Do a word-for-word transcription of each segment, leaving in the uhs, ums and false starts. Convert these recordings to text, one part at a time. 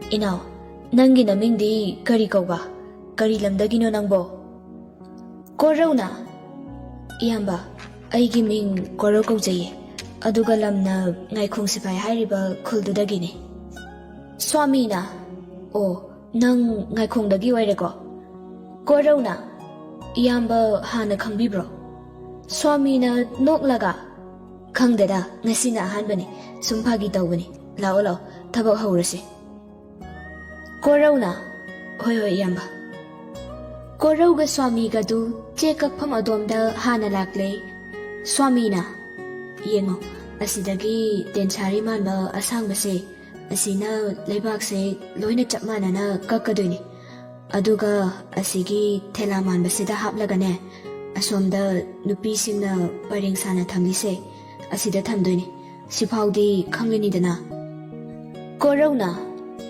ꯏꯅꯥꯎ, ꯅꯪꯒꯤ ꯅꯃꯤꯡꯗꯤ ꯀꯔꯤ ꯀꯧꯕ? ꯀꯔꯤ ꯂꯝꯗꯒꯤꯅꯣ ꯅꯪꯕꯣ? ꯀꯣꯔꯧꯅ, ꯏꯌꯥꯝꯕ, ꯑꯩꯒꯤ ꯃꯤꯡ ꯀꯣꯔꯧ ꯀꯧꯖꯩꯌꯦ, ꯑꯗꯨꯒ ꯂꯝꯅ ꯉꯥꯏꯈꯣꯡ ꯁꯤꯐꯥꯏ ꯍꯥꯏꯔꯤꯕ ꯈꯨꯜꯗꯨꯗꯒꯤꯅꯤ꯫ ꯁ꯭ꯋꯥꯃꯤꯅ, ꯑꯣ, ꯅꯪ ꯉꯥꯏꯈꯣꯡꯗꯒꯤ ꯑꯣꯏꯔꯦꯀꯣ? ꯀꯣꯔꯧꯅ, ꯏꯌꯥꯝꯕ ꯍꯥꯟꯅ ꯈꯪꯕꯤꯕ꯭ꯔꯣ? ꯁ꯭ꯋꯥꯃꯤꯅ ꯅꯣꯛꯂꯒ, ꯈꯪꯗꯦꯗ, ꯉꯁꯤꯅ ꯑꯍꯥꯟꯕꯅꯤ, ꯁꯨꯝ ꯐꯥꯒꯤ ꯇꯧꯕꯅꯤ, ꯂꯥꯛꯑꯣ ꯂꯥꯛꯑꯣ, ꯊꯕꯛ ꯍꯧꯔꯁꯤ꯫ ꯀꯣꯔꯧꯅ, ꯍꯣꯏ ꯍꯣꯏ ꯏꯌꯥꯝꯕ꯫ ꯀꯣꯔꯧꯒ ꯁ꯭ꯋꯥꯃꯤꯒꯗꯨ ꯆꯦ ꯀꯛꯐꯝ ꯑꯗꯣꯝꯗ ꯍꯥꯟꯅ ꯂꯥꯛꯂꯦ꯫ ꯁ꯭ꯋꯥꯃꯤꯅ, ꯌꯦꯡꯉꯣ, ꯑꯁꯤꯗꯒꯤ ꯇꯦꯟꯁꯥꯔꯤ ꯃꯥꯟꯕ ꯑꯁꯥꯡꯕꯁꯦ, ꯑꯁꯤꯅ ꯂꯩꯕꯥꯛꯁꯦ ꯂꯣꯏꯅ ꯆꯞ ꯃꯥꯟꯅꯅ ꯀꯛꯀꯗꯣꯏꯅꯤ꯫ ꯑꯗꯨꯒ ꯑꯁꯤꯒꯤ ꯊꯦꯂꯥ ꯃꯥꯟꯕꯁꯤꯗ ꯍꯥꯞꯂꯒꯅꯦ, ꯑꯁꯣꯝꯗ ꯅꯨꯄꯤꯁꯤꯡꯅ ꯄꯔꯦꯡ ꯁꯥꯅ ꯊꯝꯂꯤꯁꯦ, ꯑꯁꯤꯗ ꯊꯝꯗꯣꯏꯅꯤ꯫ ꯁꯤꯐꯥꯎꯗꯤ ꯈꯪꯂꯅꯤꯗꯅ? ꯀꯣꯔꯧꯅ,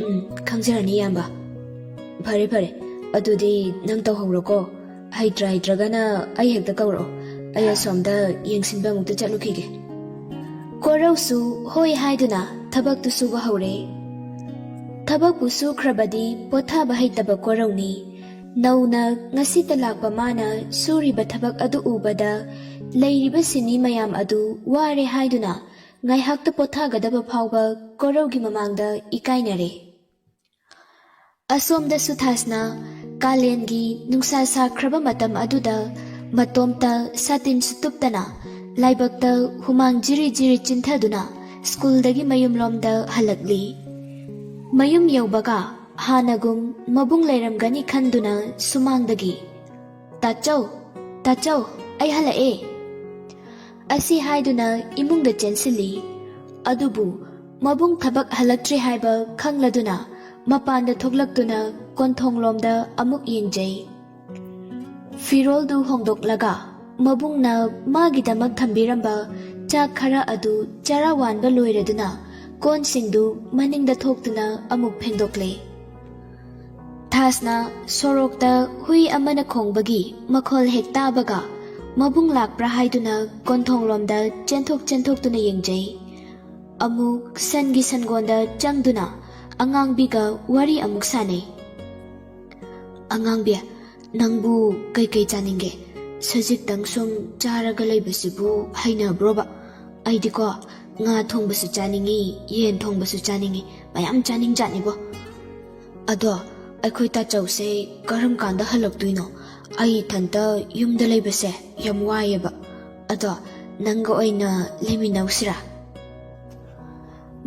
ꯎꯝ, ꯈꯪꯖꯔꯅꯤ ꯏꯌꯥꯝꯕ꯫ ꯐꯔꯦ ꯐꯔꯦ, ꯑꯗꯨꯗꯤ ꯅꯪ ꯇꯧꯍꯧꯔꯣꯀꯣ꯫ ꯍꯩꯇ꯭ꯔꯥ ꯍꯩꯇ꯭ꯔꯒꯅ ꯑꯩ ꯍꯦꯛꯇ ꯀꯧꯔꯛꯑꯣ꯫ ꯑꯩ ꯑꯁꯣꯝꯗ ꯌꯦꯡꯁꯤꯟꯕ ꯑꯃꯨꯛꯇ ꯆꯠꯂꯨꯈꯤꯒꯦ꯫ ꯀꯣꯔꯧꯁꯨ ꯍꯣꯏ ꯍꯥꯏꯗꯨꯅ ꯊꯕꯛꯇꯨ ꯁꯨꯕ ꯍꯧꯔꯦ꯫ ꯊꯕꯛꯄꯨ ꯁꯨꯈ꯭ꯔꯕꯗꯤ ꯄꯣꯊꯥꯕ ꯍꯩꯇꯕ ꯀꯣꯔꯧꯅꯤ꯫ ꯅꯧꯅ ꯉꯁꯤꯇ ꯂꯥꯛꯄ ꯃꯥꯅ ꯁꯨꯔꯤꯕ ꯊꯕꯛ ꯑꯗꯨ ꯎꯕꯗ ꯂꯩꯔꯤꯕ ꯁꯤꯟꯃꯤ ꯃꯌꯥꯝ ꯑꯗꯨ ꯋꯥꯔꯦ ꯍꯥꯏꯗꯨꯅ ꯉꯥꯏꯍꯥꯛꯇ ꯄꯣꯊꯥꯒꯗꯕ ꯐꯥꯎꯕ ꯀꯣꯔꯧꯒꯤ ꯃꯃꯥꯡꯗ ꯏꯀꯥꯏꯅꯔꯦ꯫ ꯑꯁꯣꯝꯗꯁꯨ ꯊꯥꯁꯅ ꯀꯥꯂꯦꯟꯒꯤ ꯅꯨꯡꯁꯥ ꯁꯥꯈ꯭ꯔꯕ ꯃꯇꯝ ꯑꯗꯨꯗ ꯃꯇꯣꯝꯇ ꯁꯥꯇꯤꯟꯁꯨ ꯇꯨꯞꯇꯅ ꯂꯥꯏꯕꯛꯇ ꯍꯨꯃꯥꯡ ꯖꯤꯔꯤ ꯖꯤꯔꯤ ꯆꯤꯟꯊꯗꯨꯅ ꯁ꯭ꯀꯨꯜꯗꯒꯤ ꯃꯌꯨꯝꯂꯣꯝꯗ ꯍꯜꯂꯛꯂꯤ꯫ ꯃꯌꯨꯝ ꯌꯧꯕꯒ ꯍꯥꯟꯅꯒꯨꯝ ꯃꯕꯨꯡ ꯂꯩꯔꯝꯒꯅꯤ ꯈꯟꯗꯨꯅ ꯁꯨꯃꯥꯡꯗꯒꯤ, "ꯇꯥꯆꯧ, ꯇꯥꯆꯧ, ꯑꯩ ꯍꯜꯂꯛꯑꯦ" ꯑꯁꯤ ꯍꯥꯏꯗꯨꯅ ꯏꯃꯨꯡꯗ ꯆꯦꯟꯁꯤꯜꯂꯤ꯫ ꯑꯗꯨꯕꯨ ꯃꯕꯨꯡ ꯊꯕꯛ ꯍꯜꯂꯛꯇ꯭ꯔꯤ ꯍꯥꯏꯕ ꯈꯪꯂꯗꯨꯅ ꯃꯄꯥꯟꯗ ꯊꯣꯛꯂꯛꯇꯨꯅ ꯀꯣꯟꯊꯣꯡꯂꯣꯝꯗ ꯑꯃꯨꯛ ꯌꯦꯡꯖꯩ꯫ ꯐꯤꯔꯣꯜꯗꯨ ꯍꯣꯡꯗꯣꯛꯂꯒ ꯃꯕꯨꯡꯅ ꯃꯥꯒꯤꯗꯃꯛ ꯊꯝꯕꯤꯔꯝꯕ ꯆꯥꯛ ꯈꯔ ꯑꯗꯨ ꯆꯔꯥ ꯋꯥꯟꯕ ꯂꯣꯏꯔꯗꯨꯅ ꯀꯣꯟꯁꯤꯡꯗꯨ ꯃꯅꯤꯡꯗ ꯊꯣꯛꯇꯨꯅ ꯑꯃꯨꯛ ꯐꯦꯡꯗꯣꯛꯂꯦ꯫ ꯊꯥꯁꯅ ꯁꯣꯔꯣꯛꯇ ꯍꯨꯏ ꯑꯃꯅ ꯈꯣꯡꯕꯒꯤ ꯃꯈꯣꯜ ꯍꯦꯛ ꯇꯥꯕꯒ ꯃꯕꯨꯡ ꯂꯥꯛꯄ꯭ꯔꯥ ꯍꯥꯏꯗꯨꯅ ꯀꯣꯟꯊꯣꯡꯂꯣꯝꯗ ꯆꯦꯟꯊꯣꯛ ꯆꯦꯟꯊꯣꯛꯇꯨꯅ ꯌꯦꯡꯖꯩ꯫ ꯑꯃꯨꯛ ꯁꯟꯒꯤ ꯁꯟꯒꯣꯟꯗ ꯆꯪꯗꯨꯅ ꯑꯉꯥꯡꯕꯤꯒ ꯋꯥꯔꯤ ꯑꯃꯨꯛ ꯁꯥꯟꯅꯩ꯫ "ꯑꯉꯥꯡꯕꯤ, ꯅꯪꯕꯨ ꯀꯩꯀꯩ ꯆꯥꯅꯤꯡꯒꯦ? ꯁꯖꯤꯛꯇꯪ ꯁꯨꯝ ꯆꯥꯔꯒ ꯂꯩꯕꯁꯤꯕꯨ ꯍꯩꯅꯕ꯭ꯔꯣꯕ? ꯑꯩꯗꯤꯀꯣ, ꯉꯥ ꯊꯣꯡꯕꯁꯨ ꯆꯥꯅꯤꯡꯉꯤ, ꯌꯦꯟ ꯊꯣꯡꯕꯁꯨ ꯆꯥꯅꯤꯡꯉꯤ, ꯃꯌꯥꯝ ꯆꯥꯅꯤꯡꯖꯥꯠꯅꯤꯕꯣ꯫ ꯑꯗꯣ ꯑꯩꯈꯣꯏ ꯇꯥꯆꯧꯁꯦ ꯀꯔꯝ ꯀꯥꯟꯗ ꯍꯜꯂꯛꯇꯣꯏꯅꯣ? ꯑꯩ ꯏꯊꯟꯇ ꯌꯨꯝꯗ ꯂꯩꯕꯁꯦ ꯌꯥꯝ ꯋꯥꯏꯌꯦꯕ꯫ ꯑꯗꯣ ꯅꯪꯒ ꯑꯣꯏꯅ ꯂꯩꯃꯤꯟꯅꯧꯁꯤꯔꯥ?"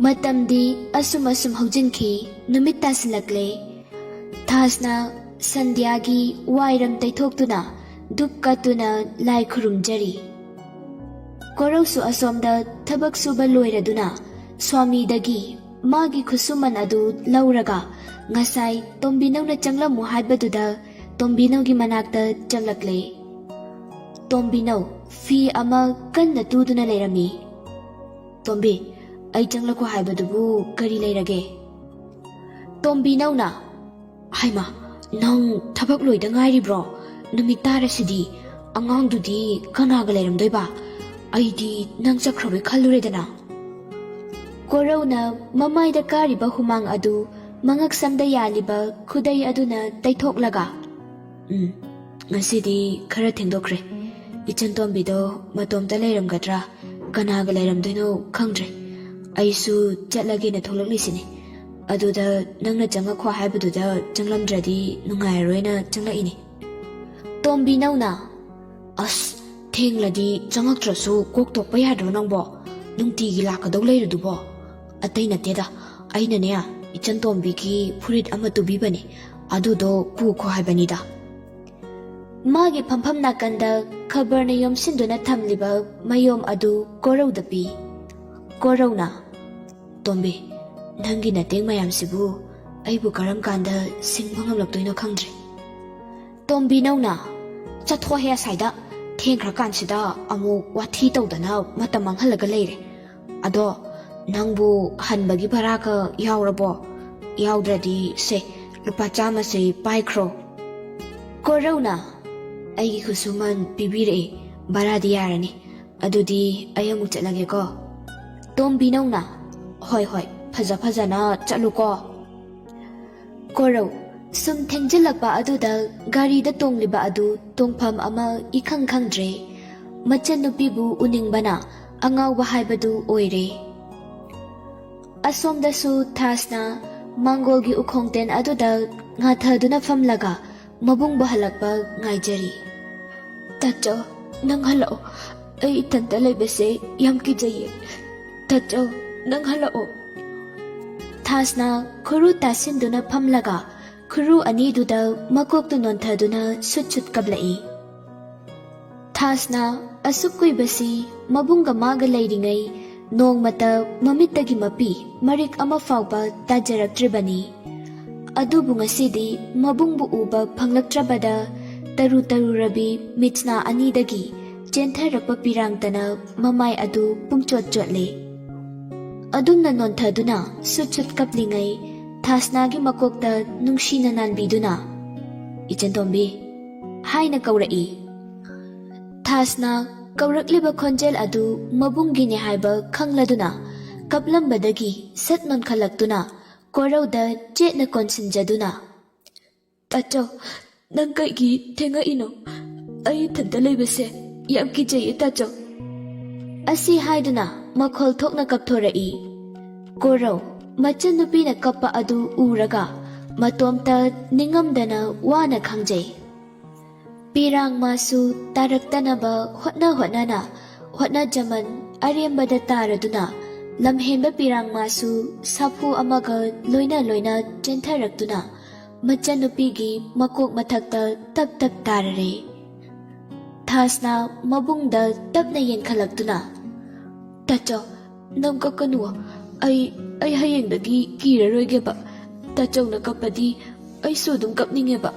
ꯃꯇꯝꯗꯤ ꯑꯁꯨꯝ ꯑꯁꯨꯝ ꯍꯧꯖꯤꯟꯈꯤ꯫ ꯅꯨꯃꯤꯠ ꯇꯥꯁꯤꯜꯂꯛꯂꯦ꯫ ꯊꯥꯖꯅ ꯁꯟꯙ꯭ꯌꯥꯒꯤ ꯋꯥꯏꯔꯝ ꯇꯩꯊꯣꯛꯇꯨꯅ, ꯙꯨꯞ ꯀꯠꯇꯨꯅ ꯂꯥꯏ ꯈꯨꯔꯨꯝꯖꯔꯤ꯫ ꯀꯣꯔꯧꯁꯨ ꯑꯁꯣꯝꯗ ꯊꯕꯛ ꯁꯨꯕ ꯂꯣꯏꯔꯗꯨꯅ ꯁ꯭ꯋꯥꯃꯤꯗꯒꯤ ꯃꯥꯒꯤ ꯈꯨꯠꯁꯨꯃꯟ ꯑꯗꯨ ꯂꯧꯔꯒ, ꯉꯁꯥꯏ ꯇꯣꯝꯕꯤꯅꯧꯅ ꯆꯪꯂꯝꯃꯨ ꯍꯥꯏꯕꯗꯨꯗ ꯇꯣꯝꯕꯤꯅꯧꯒꯤ ꯃꯅꯥꯛꯇ ꯆꯪꯂꯛꯂꯦ꯫ ꯇꯣꯝꯕꯤꯅꯧ ꯐꯤ ꯑꯃ ꯀꯟꯅ ꯇꯨꯗꯨꯅ ꯂꯩꯔꯝꯃꯤ꯫ "ꯇꯣꯝꯕꯤ, ꯑꯩ ꯆꯪꯂꯛꯈꯣ ꯍꯥꯏꯕꯗꯨꯕꯨ ꯀꯔꯤ ꯂꯩꯔꯒꯦ?" ꯇꯣꯝꯕꯤꯅꯧꯅ, "ꯍꯥꯏꯃ, ꯅꯪ ꯊꯕꯛ ꯂꯣꯏꯗ ꯉꯥꯏꯔꯤꯕ꯭ꯔꯣ? ꯅꯨꯃꯤꯠ ꯇꯥꯔꯁꯤꯗꯤ꯫ ꯑꯉꯥꯡꯗꯨꯗꯤ ꯀꯅꯥꯒ ꯂꯩꯔꯝꯗꯣꯏꯕ? ꯑꯩꯗꯤ ꯅꯪ ꯆꯠꯈ꯭ꯔꯕꯣꯏ ꯈꯜꯂꯨꯔꯦꯗꯅ꯫" ꯀꯣꯔꯧꯅ ꯃꯃꯥꯏꯗ ꯀꯥꯔꯤꯕ ꯍꯨꯃꯥꯡ ꯑꯗꯨ ꯃꯉꯛꯁꯝꯗ ꯌꯥꯜꯂꯤꯕ ꯈꯨꯗꯩ ꯑꯗꯨꯅ ꯇꯩꯊꯣꯛꯂꯒ, "ꯎꯝ, ꯉꯁꯤꯗꯤ ꯈꯔ ꯊꯦꯡꯗꯣꯛꯈ꯭ꯔꯦ꯫ ꯏꯆꯟꯇꯣꯝꯕꯤꯗꯣ ꯃꯇꯣꯝꯇ ꯂꯩꯔꯝꯒꯗ꯭ꯔꯥ, ꯀꯅꯥꯒ ꯂꯩꯔꯝꯗꯣꯏꯅꯣ ꯈꯪꯗ꯭ꯔꯦ꯫ ꯑꯩꯁꯨ ꯆꯠꯂꯒꯦꯅ ꯊꯣꯛꯂꯛꯂꯤꯁꯤꯅꯤ꯫ ꯑꯗꯨꯗ ꯅꯪꯅ ꯆꯪꯉꯛꯈꯣ ꯍꯥꯏꯕꯗꯨꯗ ꯆꯪꯂꯝꯗ꯭ꯔꯗꯤ ꯅꯨꯡꯉꯥꯏꯔꯔꯣꯏꯅ ꯆꯪꯂꯛꯏꯅꯤ꯫" ꯇꯣꯝꯕꯤꯅꯧꯅ, "ꯑꯁ, ꯊꯦꯡꯂꯗꯤ ꯆꯪꯉꯛꯇ꯭ꯔꯁꯨ ꯀꯣꯛ ꯇꯣꯛꯄ ꯌꯥꯗ꯭ꯔꯣ ꯅꯪꯕꯣ? ꯅꯨꯡꯇꯤꯒꯤ ꯂꯥꯛꯀꯗꯧ ꯂꯩꯔꯗꯨꯕꯣ?" "ꯑꯇꯩ ꯅꯠꯇꯦꯗ, ꯑꯩꯅꯅꯦ, ꯏꯆꯟꯇꯣꯝꯕꯤꯒꯤ ꯐꯨꯔꯤꯠ ꯑꯃ ꯇꯨꯕꯤꯕꯅꯤ, ꯑꯗꯨꯗꯣ ꯄꯨꯈꯣ ꯍꯥꯏꯕꯅꯤꯗ꯫" ꯃꯥꯒꯤ ꯐꯝꯐꯝ ꯅꯥꯀꯟꯗ ꯈꯕꯔꯅ ꯌꯣꯝꯁꯤꯟꯗꯨꯅ ꯊꯝꯂꯤꯕ ꯃꯌꯣꯝ ꯑꯗꯨ ꯀꯣꯔꯧꯗ ꯄꯤ꯫ ꯀꯣꯔꯧꯅ, "ꯇꯣꯝꯕꯤ, ꯅꯪꯒꯤ ꯅꯇꯦꯡ ꯃꯌꯥꯝꯁꯤꯕꯨ ꯑꯩꯕꯨ ꯀꯔꯝ ꯀꯥꯟꯗ ꯁꯤꯡꯕ ꯉꯝꯂꯛꯇꯣꯏꯅꯣ ꯈꯪꯗ꯭ꯔꯦ꯫" ꯇꯣꯝꯕꯤꯅꯧꯅ, "ꯆꯠꯊꯣꯛꯍꯦ ꯑꯁꯥꯏꯗ, ꯊꯦꯡꯈ꯭ꯔꯀꯥꯟꯁꯤꯗ ꯑꯃꯨꯛ ꯋꯥꯊꯤ ꯇꯧꯗꯅ ꯃꯇꯝ ꯃꯥꯡꯍꯜꯂꯒ ꯂꯩꯔꯦ꯫ ꯑꯗꯣ ꯅꯪꯕꯨ ꯍꯟꯕꯒꯤ ꯚꯔꯥꯒ ꯌꯥꯎꯔꯕꯣ? ꯌꯥꯎꯗ꯭ꯔꯗꯤ ꯁꯦ, ꯂꯨꯄꯥ ꯆꯥꯝꯃꯁꯦ ꯄꯥꯏꯈ꯭ꯔꯣ꯫" ꯀꯣꯔꯧꯅ, "ꯑꯩꯒꯤ ꯈꯨꯠꯁꯨꯃꯟ ꯄꯤꯕꯤꯔꯛꯑꯦ, ꯚꯔꯥꯗꯤ ꯌꯥꯔꯅꯤ꯫ ꯑꯗꯨꯗꯤ ꯑꯩ ꯑꯃꯨꯛ ꯆꯠꯂꯒꯦꯀꯣ꯫" ꯇꯣꯝꯕꯤꯅꯧꯅ, "ꯍꯣꯏ, ꯍꯣꯏ, ꯐꯖ ꯐꯖꯅ ꯆꯠꯂꯨꯀꯣ꯫ ꯀꯣꯔꯧ, ꯁꯨꯝ ꯊꯦꯡꯖꯤꯜꯂꯛꯄ ꯑꯗꯨꯗ ꯒꯥꯔꯤꯗ ꯇꯣꯡꯂꯤꯕ ꯑꯗꯨ ꯇꯣꯡꯐꯝ ꯑꯃ ꯏꯈꯪ ꯈꯪꯗ꯭ꯔꯦ꯫ ꯃꯆꯟꯅꯨꯄꯤꯕꯨ ꯎꯅꯤꯡꯕꯅ ꯑꯉꯥꯎꯕ ꯍꯥꯏꯕꯗꯨ ꯑꯣꯏꯔꯦ꯫ ꯑꯁꯣꯝꯗꯁꯨ ꯊꯥꯁꯅ ꯃꯥꯡꯒꯣꯜꯒꯤ ꯎꯈꯣꯡꯇꯦꯟ ꯑꯗꯨꯗ ꯉꯥꯊꯗꯨꯅ ꯐꯝꯂꯒ ꯃꯕꯨꯡꯕꯨ ꯍꯜꯂꯛꯄ ꯉꯥꯏꯖꯔꯤ꯫ "ꯇꯥꯆꯧ, ꯅꯪ ꯍꯜꯂꯛꯑꯣ꯫ ꯑꯩ ꯏꯊꯟꯇ ꯂꯩꯕꯁꯦ ꯌꯥꯝ ꯀꯤꯖꯩꯌꯦ꯫ ꯇꯥꯆꯧ, ꯅꯪ ꯍꯜꯂꯛꯑꯣ꯫" ꯊꯥꯁꯅ ꯈꯨꯔꯨ ꯇꯥꯁꯤꯟꯗꯨꯅ ꯐꯝꯂꯒ ꯈꯨꯔꯨ ꯑꯅꯤꯗꯨꯗ ꯃꯀꯣꯛꯇꯨ ꯅꯣꯟꯊꯗꯨꯅ ꯁꯨꯠ ꯁꯨꯠ ꯀꯞꯂꯛꯏ꯫ ꯊꯥꯁꯅ ꯑꯁꯨꯛ ꯀꯨꯏꯕꯁꯤ ꯃꯕꯨꯡꯒ ꯃꯥꯒ ꯂꯩꯔꯤꯉꯩ ꯅꯣꯡꯃꯇ ꯃꯃꯤꯠꯇꯒꯤ ꯃꯄꯤ ꯃꯔꯤꯛ ꯑꯃ ꯐꯥꯎꯕ ꯇꯥꯖꯔꯛꯇ꯭ꯔꯤꯕꯅꯤ꯫ ꯑꯗꯨꯕꯨ ꯉꯁꯤꯗꯤ ꯃꯕꯨꯡꯕꯨ ꯎꯕ ꯐꯪꯂꯛꯇ꯭ꯔꯕꯗ ꯇꯔꯨ ꯇꯔꯨꯔꯕꯤ ꯃꯤꯠꯁꯅꯥ ꯑꯅꯤꯗꯒꯤ ꯆꯦꯟꯊꯔꯛꯄ ꯄꯤꯔꯥꯡꯇꯅ ꯃꯃꯥꯏ ꯑꯗꯨ ꯄꯨꯝꯆꯣꯠ ꯆꯣꯠꯂꯦ꯫ ꯑꯗꯨꯝꯅ ꯅꯣꯟꯊꯗꯨꯅ ꯁꯨꯠ ꯁꯨꯠ ꯀꯞꯂꯤꯉꯩ ꯊꯥꯁꯅꯥꯒꯤ ꯃꯀꯣꯛꯇ ꯅꯨꯡꯁꯤꯅ ꯅꯥꯟꯕꯤꯗꯨꯅ, "ꯏꯆꯟꯇꯣꯝꯕꯤ" ꯍꯥꯏꯅ ꯀꯧꯔꯛꯏ꯫ ꯊꯥꯁꯅ ꯀꯧꯔꯛꯂꯤꯕ ꯈꯣꯟꯖꯦꯜ ꯑꯗꯨ ꯃꯕꯨꯡꯒꯤꯅꯤ ꯍꯥꯏꯕ ꯈꯪꯂꯗꯨꯅ ꯀꯞꯂꯝꯕꯗꯒꯤ ꯁꯠ ꯅꯣꯟꯈꯠꯂꯛꯇꯨꯅ ꯀꯣꯔꯧꯗ ꯆꯦꯠꯅ ꯀꯣꯟꯁꯤꯟꯖꯗꯨꯅ, "ꯇꯥꯆꯧ, ꯅꯪ ꯀꯩꯒꯤ ꯊꯦꯡꯉꯛꯏꯅꯣ? ꯑꯩ ꯏꯊꯟꯇ ꯂꯩꯕꯁꯦ ꯌꯥꯝ ꯀꯤꯖꯩꯌꯦ ꯇꯥꯆꯧ꯫" ꯑꯁꯤ ꯍꯥꯏꯗꯨꯅ ꯃꯈꯣꯜ ꯊꯣꯛꯅ ꯀꯞꯊꯣꯔꯛꯏ꯫ ꯀꯣꯔꯧ, ꯃꯆꯟꯅꯨꯄꯤꯅ ꯀꯞꯄ ꯑꯗꯨ ꯎꯔꯒ ꯃꯇꯣꯝꯇ ꯅꯤꯡꯉꯝꯗꯅ ꯋꯥꯅ ꯈꯥꯡꯖꯩ꯫ ꯄꯤꯔꯥꯡ ꯃꯥꯁꯨ ꯇꯥꯔꯛꯇꯅꯕ ꯍꯣꯠꯅ ꯍꯣꯠꯅꯅ ꯍꯣꯠꯅꯖꯃꯟ ꯑꯔꯦꯝꯕꯗ ꯇꯥꯔꯗꯨꯅ ꯂꯝꯍꯦꯟꯕ ꯄꯤꯔꯥꯡ ꯃꯥꯁꯨ ꯁꯥꯐꯨ ꯑꯃꯒ ꯂꯣꯏꯅ ꯂꯣꯏꯅ ꯆꯦꯟꯊꯔꯛꯇꯨꯅ ꯃꯆꯟꯅꯨꯄꯤꯒꯤ ꯃꯀꯣꯛ ꯃꯊꯛꯇ ꯇꯞ ꯇꯞ ꯇꯥꯔꯔꯦ꯫ ꯊꯥꯁꯅ ꯃꯕꯨꯡꯗ ꯇꯞꯅ ꯌꯦꯡꯈꯠꯂꯛꯇꯨꯅ, "ꯇꯥꯆꯧ, ꯅꯪ ꯀꯞꯀꯅꯨ꯫ ꯑꯩ, ꯑꯩ ꯍꯌꯦꯡꯗꯒꯤ ꯀꯤꯔꯔꯣꯏꯒꯦꯕ꯫ ꯇꯥꯆꯧꯅ ꯀꯞꯄꯗꯤ ꯑꯩꯁꯨ ꯑꯗꯨꯝ ꯀꯞꯅꯤꯡꯉꯦꯕ꯫"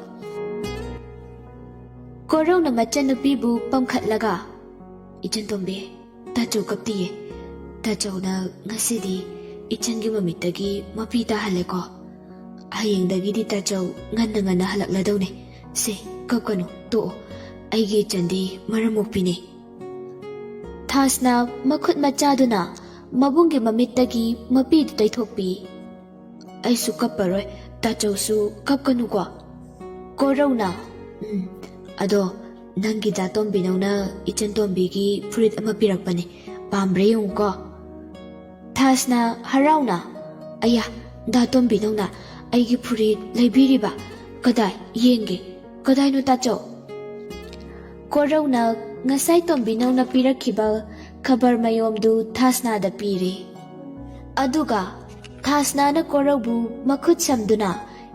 ꯀꯣꯔꯧꯅ ꯃꯆꯟꯅꯨꯄꯤꯕꯨ ꯄꯝꯈꯠꯂꯒ, "ꯏꯆꯟꯇꯣꯝꯕꯤ, ꯇꯥꯆꯧ ꯀꯞꯇꯤꯌꯦ꯫ ꯇꯥꯆꯧꯅ ꯉꯁꯤꯗꯤ ꯏꯆꯟꯒꯤ ꯃꯃꯤꯠꯇꯒꯤ ꯃꯄꯤ ꯇꯥꯍꯜꯂꯦꯀꯣ꯫ ꯍꯌꯦꯡꯗꯒꯤꯗꯤ ꯇꯥꯆꯧ ꯉꯟꯅ ꯉꯟꯅ ꯍꯜꯂꯛꯂꯗꯧꯅꯦ꯫ ꯁꯦ, ꯀꯞꯀꯅꯨ, ꯇꯣꯛꯑꯣ꯫ ꯑꯩꯒꯤ ꯏꯆꯟꯗꯤ ꯃꯔꯝ ꯃꯣꯛꯄꯤꯅꯦ꯫" ꯊꯥꯁꯅ ꯃꯈꯨꯠ ꯃꯆꯥꯗꯨꯅ ꯃꯕꯨꯡꯒꯤ ꯃꯃꯤꯠꯇꯒꯤ ꯃꯄꯤꯗꯨ ꯇꯩꯊꯣꯛꯄꯤ꯫ "ꯑꯩꯁꯨ ꯀꯞꯄꯔꯣꯏ, ꯇꯥꯆꯧꯁꯨ ꯀꯞꯀꯅꯨꯀꯣ꯫" ꯀꯣꯔꯧꯅ, "ꯎꯝ, ꯑꯗꯣ ꯅꯪꯒꯤ ꯗꯥ ꯇꯣꯝꯕꯤꯅꯧꯅ ꯏꯆꯟ ꯇꯣꯝꯕꯤꯒꯤ ꯐꯨꯔꯤꯠ ꯑꯃ ꯄꯤꯔꯛꯄꯅꯦ, ꯄꯥꯝꯕ꯭ꯔꯥ ꯌꯦꯡꯉꯨꯀꯣ꯫" ꯊꯥꯁꯅ ꯍꯔꯥꯎꯅ, "ꯑꯌꯥ, ꯗꯥ ꯇꯣꯝꯕꯤꯅꯧꯅ ꯑꯩꯒꯤ ꯐꯨꯔꯤꯠ ꯂꯩꯕꯤꯔꯤꯕ? ꯀꯗꯥꯏ ꯌꯦꯡꯒꯦ, ꯀꯗꯥꯏꯅꯣ ꯇꯥꯆꯧ?" ꯀꯣꯔꯧꯅ ꯉꯁꯥꯏ ꯇꯣꯝꯕꯤꯅꯧꯅ ꯄꯤꯔꯛꯈꯤꯕ ꯈꯕꯔ ꯃꯌꯣꯝꯗꯨ ꯊꯥꯁꯅꯥꯗ ꯄꯤꯔꯦ꯫ ꯑꯗꯨꯒ ꯊꯥꯁꯅꯥꯅ ꯀꯣꯔꯧꯕꯨ ꯃꯈꯨꯠ ꯁꯝꯗꯨꯅ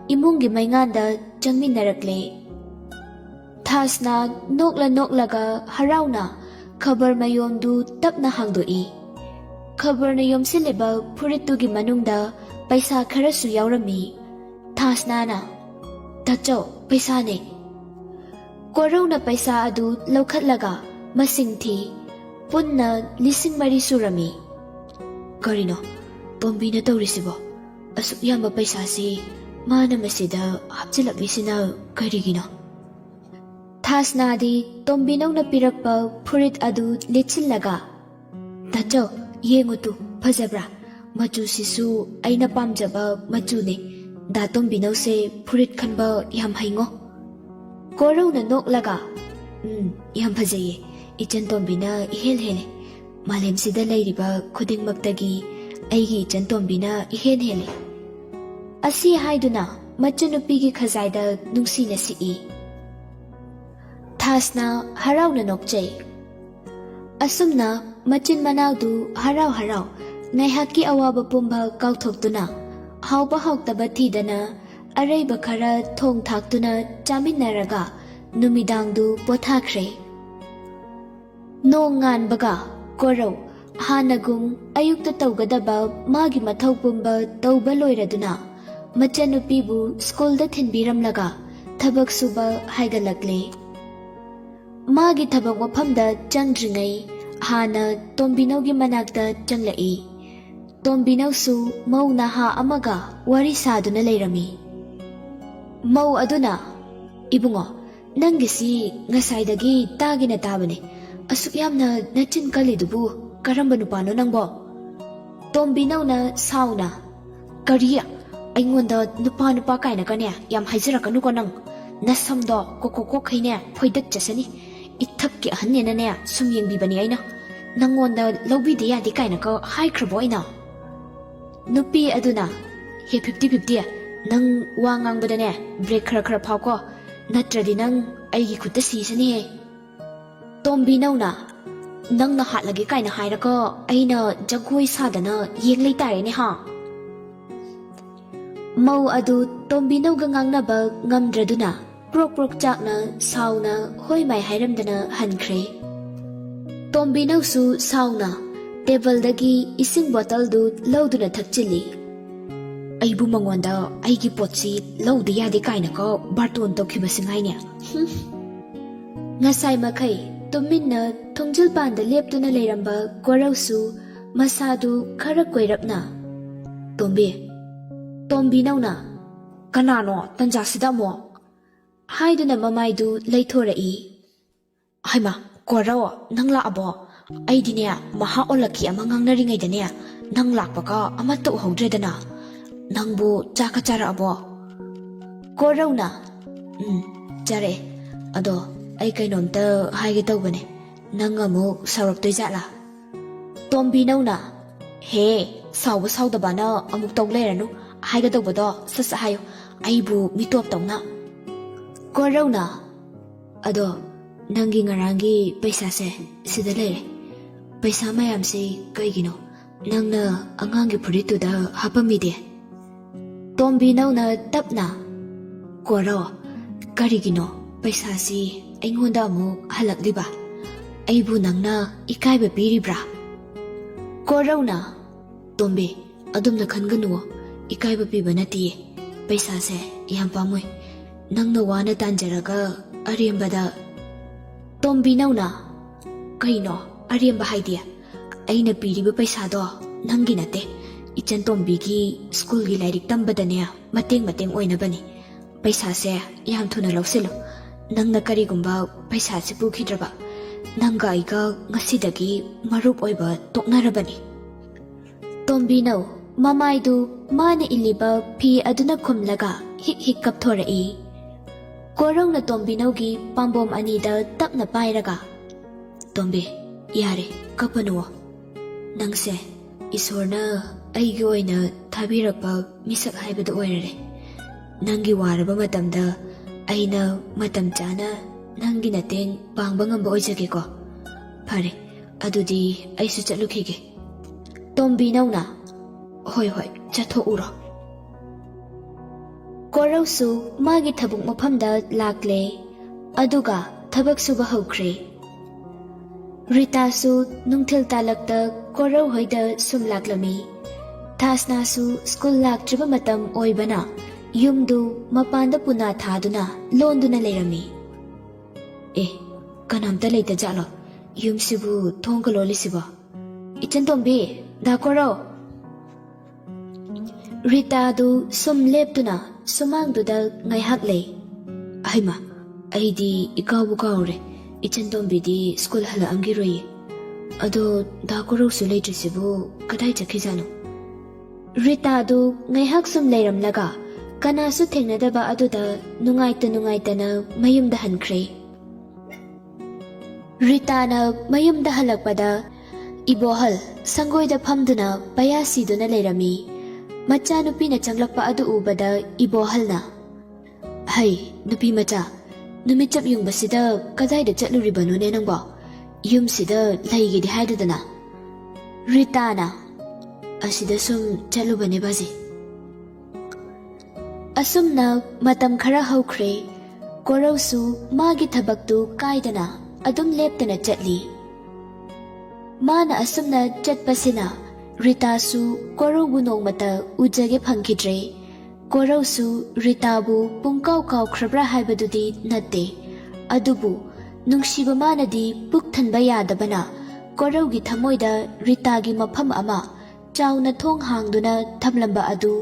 ꯏꯃꯨꯡꯒꯤ ꯃꯩꯉꯥꯟꯗ ꯆꯪꯃꯤꯟꯅꯔꯛꯂꯦ꯫ ꯊꯥꯁꯅꯥ ꯅꯣꯛꯂ ꯅꯣꯛꯂꯒ ꯍꯔꯥꯎꯅ ꯈꯕꯔ ꯃꯌꯣꯝꯗꯨ ꯇꯞꯅ ꯍꯥꯡꯗꯣꯛꯏ꯫ ꯈꯕꯔꯅ ꯌꯣꯝꯁꯤꯜꯂꯤꯕ ꯐꯨꯔꯤꯠꯇꯨꯒꯤ ꯃꯅꯨꯡꯗ ꯄꯩꯁꯥ ꯈꯔꯁꯨ ꯌꯥꯎꯔꯝꯃꯤ꯫ ꯊꯥꯁꯅꯥꯅ, "ꯇꯥꯆꯧ, ꯄꯩꯁꯥꯅꯦ꯫" ꯀꯣꯔꯧꯅ ꯄꯩꯁꯥ ꯑꯗꯨ ꯂꯧꯈꯠꯂꯒ ꯃꯁꯤꯡ ꯊꯤ꯫ ꯄꯨꯟꯅ ꯂꯤꯁꯤꯡ ꯃꯔꯤ ꯁꯨꯔꯝꯃꯤ꯫ "ꯀꯔꯤꯅꯣ ꯇꯣꯝꯕꯤꯅ ꯇꯧꯔꯤꯁꯤꯕꯣ? ꯑꯁꯨꯛ ꯌꯥꯝꯕ ꯄꯩꯁꯥꯁꯤ ꯃꯥꯅ ꯃꯁꯤꯗ ꯍꯥꯞꯆꯤꯜꯂꯛꯂꯤꯁꯤꯅ ꯀꯔꯤꯒꯤꯅꯣ?" ꯊꯥꯁꯅꯥꯗꯤ ꯇꯣꯝꯕꯤꯅꯧꯅ ꯄꯤꯔꯛꯄ ꯐꯨꯔꯤꯠ ꯑꯗꯨ ꯂꯤꯠꯁꯤꯜꯂꯒ, "ꯇꯥꯆꯧ, ꯌꯦꯡꯉꯨ ꯇꯨ, ꯐꯖꯕ꯭ꯔꯥ? ꯃꯆꯨꯁꯤꯁꯨ ꯑꯩꯅ ꯄꯥꯝꯖꯕ ꯃꯆꯨꯅꯦ꯫ ꯗꯥ ꯇꯣꯝꯕꯤꯅꯧꯁꯦ ꯐꯨꯔꯤꯠ ꯈꯟꯕ ꯌꯥꯝ ꯍꯩꯉꯣ꯫" ꯀꯣꯔꯧꯅ ꯅꯣꯛꯂꯒ, "ꯎꯝ, ꯌꯥꯝ ꯐꯖꯩꯌꯦ꯫ ꯏꯆꯟ ꯇꯣꯝꯕꯤꯅ ꯏꯍꯦꯜ ꯍꯦꯜꯂꯦ꯫ ꯃꯥꯂꯦꯝꯁꯤꯗ ꯂꯩꯔꯤꯕ ꯈꯨꯗꯤꯡꯃꯛꯇꯒꯤ ꯑꯩꯒꯤ ꯏꯆꯟ ꯇꯣꯝꯕꯤꯅ ꯏꯍꯦꯟ ꯍꯦꯜꯂꯦ꯫" ꯑꯁꯤ ꯍꯥꯏꯗꯨꯅ ꯃꯆꯟꯅꯨꯄꯤꯒꯤ ꯈꯖꯥꯏꯗ ꯅꯨꯡꯁꯤꯅ ꯁꯤꯛꯏ꯫ ꯊꯥꯁꯅ ꯍꯔꯥꯎꯅ ꯅꯣꯛꯆꯩ꯫ ꯑꯁꯨꯝꯅ ꯃꯆꯤꯟ ꯃꯅꯥꯎꯗꯨ ꯍꯔꯥꯎ ꯍꯔꯥꯎ ꯉꯥꯏꯍꯥꯛꯀꯤ ꯑꯋꯥꯕ ꯄꯨꯝꯕ ꯀꯥꯎꯊꯣꯛꯇꯨꯅ, ꯍꯥꯎꯕ ꯍꯥꯎꯇꯕ ꯊꯤꯗꯅ, ꯑꯔꯩꯕ ꯈꯔ ꯊꯣꯡ ꯊꯥꯛꯇꯨꯅ ꯆꯥꯃꯤꯟꯅꯔꯒ ꯅꯨꯃꯤꯗꯥꯡꯗꯨ ꯄꯣꯊꯥꯈ꯭ꯔꯦ꯫ ꯅꯣꯡ ꯉꯥꯟꯕꯒ ꯀꯣꯔꯧ ꯍꯥꯟꯅꯒꯨꯝ ꯑꯌꯨꯛꯇ ꯇꯧꯒꯗꯕ ꯃꯥꯒꯤ ꯃꯊꯧ ꯄꯨꯝꯕ ꯇꯧꯕ ꯂꯣꯏꯔꯗꯨꯅ ꯃꯆꯟꯅꯨꯄꯤꯕꯨ ꯁ꯭ꯀꯨꯜꯗ ꯊꯤꯟꯕꯤꯔꯝꯂꯒ ꯊꯕꯛ ꯁꯨꯕ ꯍꯥꯏꯒꯠꯂꯛꯂꯦ꯫ ꯃꯥꯒꯤ ꯊꯕꯛ ꯃꯐꯝꯗ ꯆꯪꯗ꯭ꯔꯤꯉꯩ ꯍꯥꯟꯅ ꯇꯣꯝꯕꯤꯅꯧꯒꯤ ꯃꯅꯥꯛꯇ ꯆꯪꯂꯛꯏ꯫ ꯇꯣꯝꯕꯤꯅꯧꯁꯨ ꯃꯧ ꯅꯍꯥ ꯑꯃꯒ ꯋꯥꯔꯤ ꯁꯥꯗꯨꯅ ꯂꯩꯔꯝꯃꯤ꯫ ꯃꯧ ꯑꯗꯨꯅ, "ꯏꯕꯨꯡꯉꯣ, ꯅꯪꯒꯤꯁꯤ ꯉꯁꯥꯏꯗꯒꯤ ꯇꯥꯒꯦꯅ ꯇꯥꯕꯅꯦ꯫ ꯑꯁꯨꯛ ꯌꯥꯝꯅ ꯅꯆꯤꯟ ꯀꯜꯂꯤꯗꯨꯕꯨ ꯀꯔꯝꯕ ꯅꯨꯄꯥꯅꯣ ꯅꯪꯕꯣ?" ꯇꯣꯝꯕꯤꯅꯧꯅ ꯁꯥꯎꯅ, "ꯀꯔꯤ? ꯑꯩꯉꯣꯟꯗ ꯅꯨꯄꯥ ꯅꯨꯄꯥ ꯀꯥꯏꯅꯒꯅꯦ ꯌꯥꯝ ꯍꯥꯏꯖꯔꯛꯀꯅꯨꯀꯣ ꯅꯪ꯫ ꯅꯁꯝꯗꯣ ꯀꯣꯛꯀꯣꯛ ꯀꯣꯛꯈꯩꯅꯦ ꯐꯣꯏꯗꯠꯆꯁꯅꯤ꯫ ꯏꯊꯛꯀꯤ ꯑꯍꯟꯅꯦꯅꯅꯦ ꯁꯨꯝ ꯌꯦꯡꯕꯤꯕꯅꯤ ꯑꯩꯅ꯫ ꯅꯪꯉꯣꯟꯗ ꯂꯧꯕꯤꯗ ꯌꯥꯗꯦ ꯀꯥꯏꯅꯒ ꯍꯥꯏꯈ꯭ꯔꯕꯣ ꯑꯩꯅ?" ꯅꯨꯄꯤ ꯑꯗꯨꯅ, "ꯍꯦ ꯐꯤꯐꯇꯤ ꯐꯤꯐꯇꯤ, ꯅꯪ ꯋꯥ ꯉꯥꯡꯕꯗꯅꯦ ꯕ꯭ꯔꯦꯛ ꯈꯔ ꯈꯔ ꯐꯥꯎꯀꯣ, ꯅꯠꯇ꯭ꯔꯗꯤ ꯅꯪ ꯑꯩꯒꯤ ꯈꯨꯠꯇ ꯁꯤꯁꯅꯤꯍꯦ꯫" ꯇꯣꯝꯕꯤꯅꯧꯅ, "ꯅꯪꯅ ꯍꯥꯠꯂꯒꯦ ꯀꯥꯏꯅ ꯍꯥꯏꯔꯒ ꯑꯩꯅ ꯖꯒꯣꯏ ꯁꯥꯗꯅ ꯌꯦꯡ ꯂꯩꯇꯥꯔꯦꯅꯦ ꯍꯥ?" ꯃꯧ ꯑꯗꯨ ꯇꯣꯝꯕꯤꯅꯧꯒ ꯉꯥꯡꯅꯕ ꯉꯝꯗ꯭ꯔꯗꯨꯅ ꯄ꯭ꯔꯣꯛ ꯄ꯭ꯔꯣꯛ ꯆꯥꯛꯅ ꯁꯥꯎꯅ ꯍꯣꯏ ꯃꯥꯏ ꯍꯥꯏꯔꯝꯗꯅ ꯍꯟꯈ꯭ꯔꯦ꯫ ꯇꯣꯝꯕꯤꯅꯧꯁꯨ ꯁꯥꯎꯅ ꯇꯦꯕꯜꯗꯒꯤ ꯏꯁꯤꯡ ꯕꯣꯇꯜꯗꯨ ꯂꯧꯗꯨꯅ ꯊꯛꯆꯤꯜꯂꯤ꯫ "ꯑꯩꯕꯨ ꯃꯉꯣꯟꯗ ꯑꯩꯒꯤ ꯄꯣꯠꯁꯤ ꯂꯧꯗ ꯌꯥꯗꯦ ꯀꯥꯏꯅꯀꯣ ꯕꯥꯔꯇꯣꯟ ꯇꯧꯈꯤꯕꯁꯤ ꯉꯥꯏꯅꯦ꯫ ꯍꯨꯝ꯫" ꯉꯁꯥꯏ ꯃꯈꯩ ꯇꯨꯃꯤꯟꯅ ꯊꯣꯡꯖꯤꯜ ꯄꯥꯟꯗ ꯂꯦꯞꯇꯨꯅ ꯂꯩꯔꯝꯕ ꯀꯣꯔꯧꯁꯨ ꯃꯁꯥꯗꯨ ꯈꯔ ꯀꯣꯏꯔꯞꯅ, "ꯇꯣꯝꯕꯤ, ꯇꯣꯝꯕꯤꯅꯧꯅ, ꯀꯅꯥꯅꯣ ꯇꯟꯖꯥꯁꯤꯗ ꯑꯃꯨꯛ?" ꯍꯥꯏꯗꯨꯅ ꯃꯃꯥꯏꯗꯨ ꯂꯩꯊꯣꯔꯛꯏ꯫ "ꯍꯩꯃꯥ, ꯀꯣꯔꯧ, ꯅꯪ ꯂꯥꯛꯑꯕꯣ? ꯑꯩꯗꯤꯅꯦ ꯃꯍꯥ ꯑꯣꯜꯂꯛꯈꯤ ꯑꯃ ꯉꯥꯡꯅꯔꯤꯉꯩꯗꯅꯦ ꯅꯪ ꯂꯥꯛꯄꯒ ꯑꯃꯠꯇ ꯎꯍꯧꯗ꯭ꯔꯦꯗꯅ꯫ ꯅꯪꯕꯨ ꯆꯥꯛꯀ ꯆꯥꯔꯛꯑꯕꯣ?" ꯀꯣꯔꯧꯅ, "ꯎꯝ, ꯆꯥꯔꯛꯑꯦ꯫ ꯑꯗꯣ ꯑꯩ ꯀꯩꯅꯣꯝꯇ ꯍꯥꯏꯒꯦ ꯇꯧꯕꯅꯦ, ꯅꯪ ꯑꯃꯨꯛ ꯁꯥꯎꯔꯛꯇꯣꯏ ꯖꯥꯠꯂꯥ?" ꯇꯣꯝꯕꯤꯅꯧꯅ, "ꯍꯦ, ꯁꯥꯎꯕ ꯁꯥꯎꯗꯕꯅ ꯑꯃꯨꯛ ꯇꯧ ꯂꯩꯔꯅꯨ, ꯍꯥꯏꯒꯗꯧꯕꯗꯣ ꯁꯠ ꯁꯠ ꯍꯥꯏꯌꯨ, ꯑꯩꯕꯨ ꯃꯤꯇꯣꯞꯇꯧꯅ꯫" ꯀꯣꯔꯧꯅ, "ꯑꯗꯣ ꯅꯪꯒꯤ ꯉꯔꯥꯡꯒꯤ ꯄꯩꯁꯥꯁꯦ ꯁꯤꯗ ꯂꯩꯔꯦ꯫ ꯄꯩꯁꯥ ꯃꯌꯥꯝꯁꯤ ꯀꯩꯒꯤꯅꯣ ꯅꯪꯅ ꯑꯉꯥꯡꯒꯤ ꯐꯨꯔꯤꯠꯇꯨꯗ ꯍꯥꯞꯄꯝꯃꯤꯗꯤ?" ꯇꯣꯝꯕꯤꯅꯧꯅ ꯇꯞꯅ, "ꯀꯣꯔꯧ, ꯀꯔꯤꯒꯤꯅꯣ ꯄꯩꯁꯥꯁꯤ ꯑꯩꯉꯣꯟꯗ ꯑꯃꯨꯛ ꯍꯜꯂꯛꯂꯤꯕ? ꯑꯩꯕꯨ ꯅꯪꯅ ꯏꯀꯥꯏꯕ ꯄꯤꯔꯤꯕ꯭ꯔꯥ?" ꯀꯣꯔꯧꯅ, "ꯇꯣꯝꯕꯤ, ꯑꯗꯨꯝꯅ ꯈꯟꯒꯅꯨꯋꯣ, ꯏꯀꯥꯏꯕ ꯄꯤꯕ ꯅꯠꯇꯤꯌꯦ꯫ ꯄꯩꯁꯥꯁꯦ ꯌꯥꯝ ꯄꯥꯝꯃꯨꯏ, ꯅꯪꯅ ꯋꯥꯅ ꯇꯥꯟꯖꯔꯒ ꯑꯔꯦꯝꯕꯗ꯫" ꯇꯣꯝꯕꯤꯅꯧꯅ, "ꯀꯩꯅꯣ ꯑꯔꯦꯝꯕ ꯍꯥꯏꯗꯤ? ꯑꯩꯅ ꯄꯤꯔꯤꯕ ꯄꯩꯁꯥꯗꯣ ꯅꯪꯒꯤ ꯅꯠꯇꯦ, ꯏꯆꯟ ꯇꯣꯝꯕꯤꯒꯤ ꯁ꯭ꯀꯨꯜꯒꯤ ꯂꯥꯏꯔꯤꯛ ꯇꯝꯕꯗꯅꯦ ꯃꯇꯦꯡ ꯃꯇꯦꯡ ꯑꯣꯏꯅꯕꯅꯤ꯫ ꯄꯩꯁꯥꯁꯦ ꯌꯥꯝ ꯊꯨꯅ ꯂꯧꯁꯤꯜꯂꯨ꯫ ꯅꯪꯅ ꯀꯔꯤꯒꯨꯝꯕ ꯄꯩꯁꯥꯁꯤ ꯄꯨꯈꯤꯗ꯭ꯔꯕ, ꯅꯪꯒ ꯑꯩꯒ ꯉꯁꯤꯗꯒꯤ ꯃꯔꯨꯞ ꯑꯣꯏꯕ ꯇꯣꯛꯅꯔꯕꯅꯤ꯫" ꯇꯣꯝꯕꯤꯅꯧ ꯃꯃꯥꯏꯗꯨ ꯃꯥꯅ ꯏꯜꯂꯤꯕ ꯐꯤ ꯑꯗꯨꯅ ꯈꯨꯝꯂꯒ ꯍꯤꯛ ꯍꯤꯛ ꯀꯞꯊꯣꯔꯛꯏ꯫ ꯀꯣꯔꯧꯅ ꯇꯣꯝꯕꯤꯅꯧꯒꯤ ꯄꯥꯝꯕꯣꯝ ꯑꯅꯤꯗ ꯇꯞꯅ ꯄꯥꯏꯔꯒ, "ꯇꯣꯝꯕꯤ, ꯌꯥꯔꯦ, ꯀꯞꯄꯅꯨꯑꯣ꯫ ꯅꯪꯁꯦ ꯏꯁꯣꯔꯅ ꯑꯩꯒꯤ ꯑꯣꯏꯅ ꯊꯥꯕꯤꯔꯛꯄ ꯃꯤꯁꯛ ꯍꯥꯏꯕꯗꯨ ꯑꯣꯏꯔꯔꯦ꯫ ꯅꯪꯒꯤ ꯋꯥꯔꯕ ꯃꯇꯝꯗ ꯑꯩꯅ ꯃꯇꯝ ꯆꯥꯅ ꯅꯪꯒꯤ ꯃꯇꯦꯡ ꯄꯥꯡꯕ ꯉꯝꯕ ꯑꯣꯏꯖꯒꯦꯀꯣ꯫ ꯐꯔꯦ, ꯑꯗꯨꯗꯤ ꯑꯩꯁꯨ ꯆꯠꯂꯨꯈꯤꯒꯦ꯫" ꯇꯣꯝꯕꯤꯅꯧꯅ, "ꯍꯣꯏ ꯍꯣꯏ, ꯆꯠꯊꯣꯛꯎꯔꯣ꯫" ꯀꯣꯔꯧꯁꯨ ꯃꯥꯒꯤ ꯊꯕꯛ ꯃꯐꯝꯗ ꯂꯥꯛꯂꯦ, ꯑꯗꯨꯒ ꯊꯕꯛ ꯁꯨꯕ ꯍꯧꯈ꯭ꯔꯦ꯫ ꯔꯤꯇꯥꯁꯨ ꯅꯨꯡꯊꯤꯜ ꯇꯥꯂꯛꯇ ꯀꯣꯔꯧ ꯍꯣꯏꯗ ꯁꯨꯝ ꯂꯥꯛꯂꯝꯃꯤ꯫ ꯊꯥꯁꯅꯥꯁꯨ ꯁ꯭ꯀꯨꯜ ꯂꯥꯛꯇ꯭ꯔꯤꯕ ꯃꯇꯝ ꯑꯣꯏꯕꯅ ꯌꯨꯝꯗꯨ ꯃꯄꯥꯟꯗ ꯄꯨꯅꯥ ꯊꯥꯗꯨꯅ ꯂꯣꯟꯗꯨꯅ ꯂꯩꯔꯝꯃꯤ꯫ "ꯑꯦ, ꯀꯅꯥꯝꯇ ꯂꯩꯇ ꯖꯥꯠꯂꯣ? ꯌꯨꯝꯁꯤꯕꯨ ꯊꯣꯡꯒ ꯂꯣꯜꯂꯤꯁꯤꯕꯣ? ꯏꯆꯟꯇꯣꯝꯕꯤ, ꯗꯥ ꯀꯣꯔꯧ!" ꯔꯤꯇꯥꯗꯨ ꯁꯨꯝ ꯂꯦꯞꯇꯨꯅ ꯁꯨꯃꯥꯡꯗꯨꯗ ꯉꯥꯏꯍꯥꯛ ꯂꯩ꯫ "ꯍꯩꯃꯥ, ꯑꯩꯗꯤ ꯏꯀꯥꯎꯕꯨ ꯀꯥꯎꯔꯦ꯫ ꯏꯆꯟꯇꯣꯝꯕꯤꯗꯤ ꯁ꯭ꯀꯨꯜ ꯍꯜꯂꯛꯑꯝꯈꯤꯔꯣꯏꯌꯦ꯫ ꯑꯗꯣ ꯗꯥ ꯀꯣꯔꯧꯁꯨ ꯂꯩꯇ꯭ꯔꯤꯁꯤꯕꯨ ꯀꯗꯥꯏ ꯆꯠꯈꯤꯖꯥꯠꯅꯣ?" ꯔꯤꯇꯥꯗꯨ ꯉꯥꯏꯍꯥꯛ ꯁꯨꯝ ꯂꯩꯔꯝꯂꯒ ꯀꯅꯥꯁꯨ ꯊꯦꯡꯅꯗꯕ ꯑꯗꯨꯗ ꯅꯨꯡꯉꯥꯏꯇ ꯅꯨꯡꯉꯥꯏꯇꯅ ꯃꯌꯨꯝꯗ ꯍꯟꯈ꯭ꯔꯦ꯫ ꯔꯤꯇꯥꯅ ꯃꯌꯨꯝꯗ ꯍꯜꯂꯛꯄꯗ ꯏꯕꯣꯍꯜ ꯁꯪꯒꯣꯏꯗ ꯐꯝꯗꯨꯅ ꯄꯌꯥ ꯁꯤꯗꯨꯅ ꯂꯩꯔꯝꯃꯤ꯫ ꯃꯆꯥꯅꯨꯄꯤꯅ ꯆꯪꯂꯛꯄ ꯑꯗꯨ ꯎꯕꯗ ꯏꯕꯣꯍꯜꯅ, "ꯍꯩ, ꯅꯨꯄꯤ ꯃꯆꯥ, ꯅꯨꯃꯤꯠ ꯆꯞ ꯌꯨꯡꯕꯁꯤꯗ ꯀꯗꯥꯏꯗ ꯆꯠꯂꯨꯔꯤꯕꯅꯣꯅꯦ ꯅꯪꯕꯣ? ꯌꯨꯝꯁꯤꯗ ꯂꯩꯒꯦꯗꯤ ꯍꯥꯏꯗꯗꯅ?" ꯔꯤꯇꯥꯅ, "ꯑꯁꯤꯗ ꯁꯨꯝ ꯆꯠꯂꯨꯕꯅꯦ ꯕꯥꯖꯤ꯫" ꯑꯁꯨꯝꯅ ꯃꯇꯝ ꯈꯔ ꯍꯧꯈ꯭ꯔꯦ꯫ ꯀꯣꯔꯧꯁꯨ ꯃꯥꯒꯤ ꯊꯕꯛꯇꯨ ꯀꯥꯏꯗꯅ ꯑꯗꯨꯝ ꯂꯦꯞꯇꯅ ꯆꯠꯂꯤ꯫ ꯃꯥꯅ ꯑꯁꯨꯝꯅ ꯆꯠꯄꯁꯤꯅ ꯔꯤꯇꯥꯁꯨ ꯀꯣꯔꯧꯕꯨ ꯅꯣꯡꯃꯇ ꯎꯖꯒꯦ ꯐꯪꯈꯤꯗ꯭ꯔꯦ꯫ ꯀꯣꯔꯧꯁꯨ ꯔꯤꯇꯥꯕꯨ ꯄꯨꯡꯀꯥꯎ ꯀꯥꯎꯈ꯭ꯔꯕ꯭ꯔꯥ ꯍꯥꯏꯕꯗꯨꯗꯤ ꯅꯠꯇꯦ, ꯑꯗꯨꯕꯨ ꯅꯨꯡꯁꯤꯕ ꯃꯥꯅꯗꯤ ꯄꯨꯛ ꯊꯟꯕ ꯌꯥꯗꯕꯅ ꯀꯣꯔꯧꯒꯤ ꯊꯃꯣꯏꯗ ꯔꯤꯇꯥꯒꯤ ꯃꯐꯝ ꯑꯃ ꯆꯥꯎꯅ ꯊꯣꯡ ꯍꯥꯡꯗꯨꯅ ꯊꯝꯂꯝꯕ ꯑꯗꯨ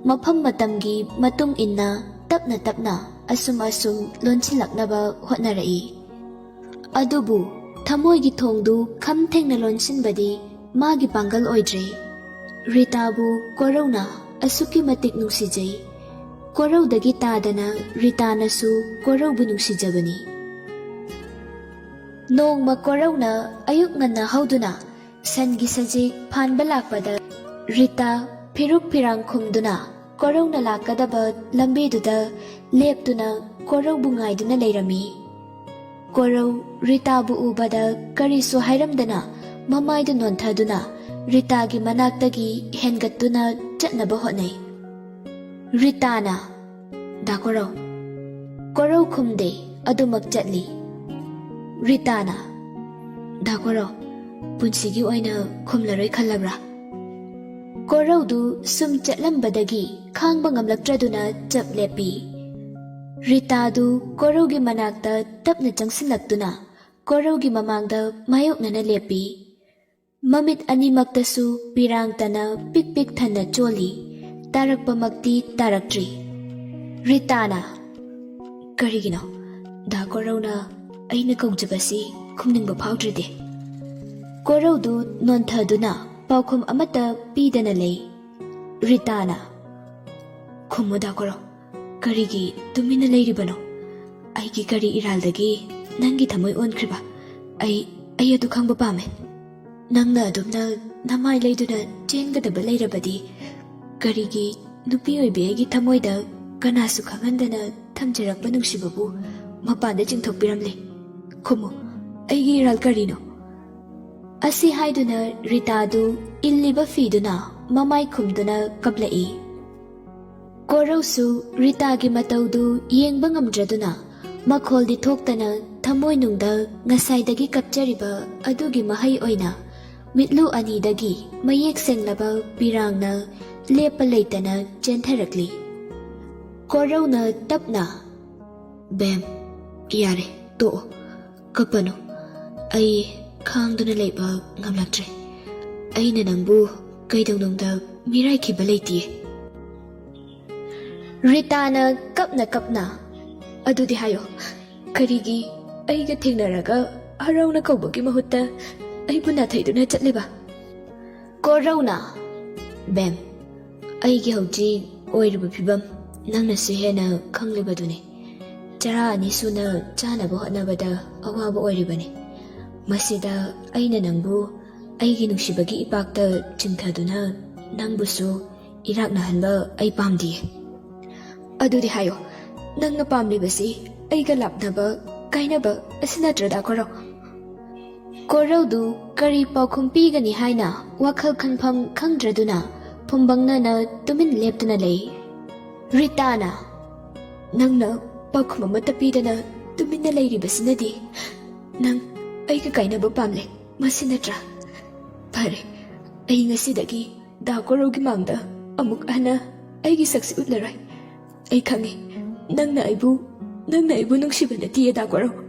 ꯃꯐꯝ ꯃꯇꯝꯒꯤ ꯃꯇꯨꯡ ꯏꯟꯅ ꯇꯞꯅ ꯇꯞꯅ ꯑꯁꯨꯝ ꯑꯁꯨꯝ ꯂꯣꯟꯁꯤꯜꯂꯛꯅꯕ ꯍꯣꯠꯅꯔꯛꯏ꯫ ꯑꯗꯨꯕꯨ ꯊꯃꯣꯏꯒꯤ ꯊꯣꯡꯗꯨ ꯈꯝ ꯊꯦꯡꯅ ꯂꯣꯟꯁꯤꯟꯕꯗꯤ ꯃꯥꯒꯤ ꯄꯥꯡꯒꯜ ꯑꯣꯏꯗ꯭ꯔꯦ꯫ ꯔꯤꯇꯥꯕꯨ ꯀꯣꯔꯧꯅ ꯑꯁꯨꯛꯀꯤ ꯃꯇꯤꯛ ꯅꯨꯡꯁꯤꯖꯩ꯫ ꯀꯣꯔꯧꯗꯒꯤ ꯇꯥꯗꯅ ꯔꯤꯇꯥꯅꯁꯨ ꯀꯣꯔꯧꯕꯨ ꯅꯨꯡꯁꯤꯖꯕꯅꯤ꯫ ꯅꯣꯡꯃ ꯀꯣꯔꯧꯅ ꯑꯌꯨꯛ ꯉꯟꯅ ꯍꯧꯗꯨꯅ ꯁꯟꯒꯤ ꯁꯖꯤꯛ ꯐꯥꯟꯕ ꯂꯥꯛꯄꯗ, ꯔꯤꯇꯥ ꯐꯤꯔꯨꯛ ꯐꯤꯔꯥꯡ ꯈꯨꯝꯗꯨꯅ ꯀꯣꯔꯧꯅ ꯂꯥꯛꯀꯗꯕ ꯂꯝꯕꯤꯗꯨꯗ ꯂꯦꯞꯇꯨꯅ ꯀꯣꯔꯧꯕꯨ ꯉꯥꯏꯗꯨꯅ ꯂꯩꯔꯝꯃꯤ꯫ ꯀꯣꯔꯧ ꯔꯤꯇꯥꯕꯨ ꯎꯕꯗ ꯀꯔꯤꯁꯨ ꯍꯥꯏꯔꯝꯗꯅ ꯃꯃꯥꯏꯗꯨ ꯅꯣꯟꯊꯗꯨꯅ ꯔꯤꯇꯥꯒꯤ ꯃꯅꯥꯛꯇꯒꯤ ꯍꯦꯟꯒꯠꯇꯨꯅ ꯆꯠꯅꯕ ꯍꯣꯠꯅꯩ꯫ ꯔꯤꯇꯥꯅ, "ꯗꯥ ꯀꯣꯔꯧ?" ꯀꯣꯔꯧ ꯈꯨꯝꯗꯦ, ꯑꯗꯨꯃꯛ ꯆꯠꯂꯤ꯫ ꯔꯤꯇꯥꯅ, "ꯗꯥ ꯀꯣꯔꯧ, ꯄꯨꯟꯁꯤꯒꯤ ꯑꯣꯏꯅ ꯈꯨꯝꯂꯔꯣꯏ ꯈꯜꯂꯕ꯭ꯔꯥ?" ꯀꯣꯔꯧꯗꯨ ꯁꯨꯝ ꯆꯠꯂꯝꯕꯗꯒꯤ ꯈꯥꯡꯕ ꯉꯝꯂꯛꯇ꯭ꯔꯗꯨꯅ ꯆꯞ ꯂꯦꯞꯄꯤ꯫ ꯔꯤꯇꯥꯗꯨ ꯀꯣꯔꯧꯒꯤ ꯃꯅꯥꯛꯇ ꯇꯞꯅ ꯆꯪꯁꯤꯜꯂꯛꯇꯨꯅ ꯀꯣꯔꯧꯒꯤ ꯃꯃꯥꯡꯗ ꯃꯥꯌꯣꯛꯅꯅ ꯂꯦꯞꯄꯤ꯫ ꯃꯃꯤꯠ ꯑꯅꯤꯃꯛꯇꯁꯨ ꯄꯤꯔꯥꯡꯇꯅ ꯄꯤꯛ ꯄꯤꯛ ꯊꯟꯅ ꯆꯣꯜꯂꯤ꯫ ꯇꯥꯔꯛꯄꯃꯛꯇꯤ ꯇꯥꯔꯛꯇ꯭ꯔꯤ꯫ ꯔꯤꯇꯥꯅ, "ꯀꯔꯤꯒꯤꯅꯣ? ꯗꯥ ꯀꯣꯔꯧꯅ ꯑꯩꯅ ꯀꯧꯖꯕꯁꯤ ꯈꯨꯝꯅꯤꯡꯕ ꯐꯥꯎꯗ꯭ꯔꯤꯗꯤ?" ꯀꯣꯔꯧꯗꯨ ꯅꯣꯟꯊꯗꯨꯅ ꯄꯥꯎꯈꯨꯝ ꯑꯃꯠꯇ ꯄꯤꯗꯅ ꯂꯩ꯫ ꯔꯤꯇꯥꯅ, "ꯈꯨꯝꯃꯨ ꯗꯥ ꯀꯣꯔꯧ, ꯀꯔꯤꯒꯤ ꯇꯨꯃꯤꯟꯅ ꯂꯩꯔꯤꯕꯅꯣ? ꯑꯩꯒꯤ ꯀꯔꯤ ꯏꯔꯥꯜꯗꯒꯤ ꯅꯪꯒꯤ ꯊꯃꯣꯏ ꯑꯣꯟꯈ꯭ꯔꯤꯕ? ꯑꯩ, ꯑꯩ ꯑꯗꯨ ꯈꯪꯕ ꯄꯥꯝꯃꯦ꯫ ꯅꯪꯅ ꯑꯗꯨꯝꯅ ꯅꯃꯥꯏ ꯂꯩꯗꯨꯅ ꯆꯦꯟꯒꯗꯕ ꯂꯩꯔꯕꯗꯤ ꯀꯔꯤꯒꯤ ꯅꯨꯄꯤ ꯑꯣꯏꯕꯤ ꯑꯩꯒꯤ ꯊꯃꯣꯏꯗ ꯀꯅꯥꯁꯨ ꯈꯪꯍꯟꯗꯅ ꯊꯝꯖꯔꯛꯄ ꯅꯨꯡꯁꯤꯕꯕꯨ ꯃꯄꯥꯟꯗ ꯆꯤꯡꯊꯣꯛꯄꯤꯔꯝꯂꯤ? ꯈꯨꯝꯃꯨ, ꯑꯩꯒꯤ ꯏꯔꯥꯜ ꯀꯔꯤꯅꯣ?" ꯑꯁꯤ ꯍꯥꯏꯗꯨꯅ ꯔꯤꯇꯥꯗꯨ ꯏꯜꯂꯤꯕ ꯐꯤꯗꯨꯅ ꯃꯃꯥꯏ ꯈꯨꯝꯗꯨꯅ ꯀꯞꯂꯛꯏ꯫ ꯀꯣꯔꯧꯁꯨ ꯔꯤꯇꯥꯒꯤ ꯃꯇꯧꯗꯨ ꯌꯦꯡꯕ ꯉꯝꯗ꯭ꯔꯗꯨꯅ ꯃꯈꯣꯜꯗꯤ ꯊꯣꯛꯇꯅ ꯊꯃꯣꯏꯅꯨꯡꯗ ꯉꯁꯥꯏꯗꯒꯤ ꯀꯞꯆꯔꯤꯕ ꯑꯗꯨꯒꯤ ꯃꯍꯩ ꯑꯣꯏꯅ ꯃꯤꯠꯂꯨ ꯑꯅꯤꯗꯒꯤ ꯃꯌꯦꯛ ꯁꯦꯡꯂꯕ ꯄꯤꯔꯥꯡꯅ ꯂꯦꯞꯄ ꯂꯩꯇꯅ ꯆꯦꯟꯊꯔꯛꯂꯤ꯫ ꯀꯣꯔꯧꯅ ꯇꯞꯅ, "ꯕꯦꯝ, ꯌꯥꯔꯦ, ꯇꯣꯛꯑꯣ꯫ ꯀꯞꯄꯅꯨ꯫ ꯑꯩ ꯈꯥꯡꯗꯨꯅ ꯂꯩꯕ ꯉꯝꯂꯛꯇ꯭ꯔꯦ꯫ ꯑꯩꯅ ꯅꯪꯕꯨ ꯀꯩꯗꯧꯅꯨꯡꯗ ꯃꯤꯔꯥꯏꯈꯤꯕ ꯂꯩꯇꯤꯌꯦ꯫" ꯔꯤꯇꯥꯅ ꯀꯞꯅ ꯀꯞꯅ, "ꯑꯗꯨꯗꯤ ꯍꯥꯏꯌꯣ, ꯀꯔꯤꯒꯤ ꯑꯩꯒ ꯊꯦꯡꯅꯔꯒ ꯍꯔꯥꯎꯅ ꯀꯧꯕꯒꯤ ꯃꯍꯨꯠꯇ ꯑꯩꯕꯨ ꯅꯥꯊꯩꯗꯨꯅ ꯆꯠꯂꯤꯕ?" ꯀꯣꯔꯧꯅ, ꯕꯦꯝ, ꯑꯩꯒꯤ ꯍꯧꯖꯤꯛ ꯑꯣꯏꯔꯤꯕ ꯐꯤꯕꯝ ꯅꯪꯅꯁꯨ ꯍꯦꯟꯅ ꯈꯪꯂꯤꯕꯗꯨꯅꯤ꯫ ꯆꯔꯥ ꯑꯅꯤ ꯁꯨꯅ ꯆꯥꯅꯕ ꯍꯣꯠꯅꯕꯗ ꯑꯋꯥꯕ ꯑꯣꯏꯔꯤꯕꯅꯤ꯫ ꯃꯁꯤꯗ ꯑꯩꯅ ꯅꯪꯕꯨ ꯑꯩꯒꯤ ꯅꯨꯡꯁꯤꯕꯒꯤ ꯏꯄꯥꯛꯇ ꯆꯤꯡꯊꯗꯨꯅ ꯅꯪꯕꯨꯁꯨ ꯏꯔꯥꯛꯅꯍꯟꯕ ꯑꯩ ꯄꯥꯝꯗꯤꯌꯦ꯫ ꯑꯗꯨꯗꯤ ꯍꯥꯏꯌꯣ, ꯅꯪꯅ ꯄꯥꯝꯂꯤꯕꯁꯤ ꯑꯩꯒ ꯂꯥꯞꯅꯕ, ꯀꯥꯏꯅꯕ ꯑꯁꯤ ꯅꯠꯇ꯭ꯔꯗ ꯀꯣꯔꯧ? ꯀꯣꯔꯧꯗꯨ ꯀꯔꯤ ꯄꯥꯎꯈꯨꯝ ꯄꯤꯒꯅꯤ ꯍꯥꯏꯅ ꯋꯥꯈꯜ ꯈꯟꯐꯝ ꯈꯪꯗ꯭ꯔꯗꯨꯅ ꯐꯨꯝꯕꯪꯅꯅ ꯇꯨꯃꯤꯟ ꯂꯦꯞꯇꯨꯅ ꯂꯩ꯫ ꯔꯤꯇꯥꯅ, "ꯅꯪꯅ ꯄꯥꯎꯈꯨꯝ ꯑꯃꯠꯇ ꯄꯤꯗꯅ ꯇꯨꯃꯤꯟꯅ ꯂꯩꯔꯤꯕꯁꯤꯅꯗꯤ ꯅꯪ ꯑꯩꯒ ꯀꯥꯏꯅꯕ ꯄꯥꯝꯂꯦ, ꯃꯁꯤ ꯅꯠꯇ꯭ꯔꯥ? ꯐꯔꯦ, ꯑꯩ ꯉꯁꯤꯗꯒꯤ ꯗꯥ ꯀꯣꯔꯧꯒꯤ ꯃꯥꯡꯗ ꯑꯃꯨꯛ ꯍꯟꯅ ꯑꯩꯒꯤ ꯁꯛꯁꯤ ꯎꯠꯂꯔꯣꯏ꯫ ꯑꯩ ꯈꯪꯉꯤ, ꯅꯪꯅ ꯑꯩꯕꯨ, ꯅꯪꯅ ꯑꯩꯕꯨ ꯅꯨꯡꯁꯤꯕ ꯅꯠꯇꯤꯌꯦ, ꯗꯥ ꯀꯣꯔꯧ꯫